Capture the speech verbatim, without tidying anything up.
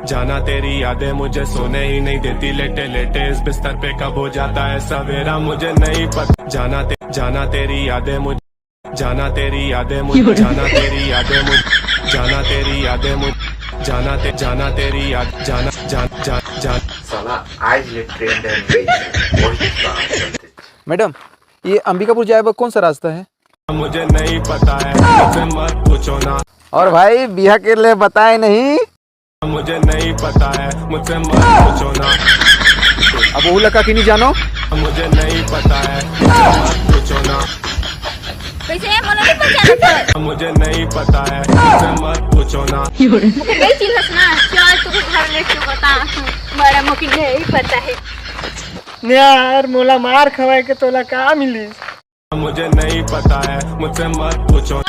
जाना तेरी यादें मुझे सोने ही नहीं देती, लेटे लेटे इस बिस्तर पे कब हो जाता है सवेरा, मुझे नहीं पता। जाना ते, जाना तेरी यादें मुझे, जाना तेरी यादें मुझे, जाना तेरी यादें मुझे, जाना तेरी यादें मुझे, जाना ते, जाना तेरी याद, जाना, जान, जान, जान। साला आज ये ट्रेंड है, वही काम करते। मैडम, ये अंबिकापुर जाए बर कौन सा रास्ता है? मुझे नहीं पता है, मुझसे मत पूछो ना। और भाई, बिहा के लिए बताए नहीं। मुझे नहीं पता है, मुझसे मत पूछो ना। अब वो लगा कि नहीं जानो? मुझे नहीं पता है, मुझसे मत पूछो ना। कैसे है, बोलो नहीं पहचाना था। मुझे नहीं पता है, मुझसे मत पूछो ना। ओके, नहीं चिन्हस ना, चल तू घर ले क्यों बता। बड़ा मोके नहीं पता है। यार, मोला मार खवाए के तोला का मिली? मुझे नहीं पता है, मुझसे मत पूछो।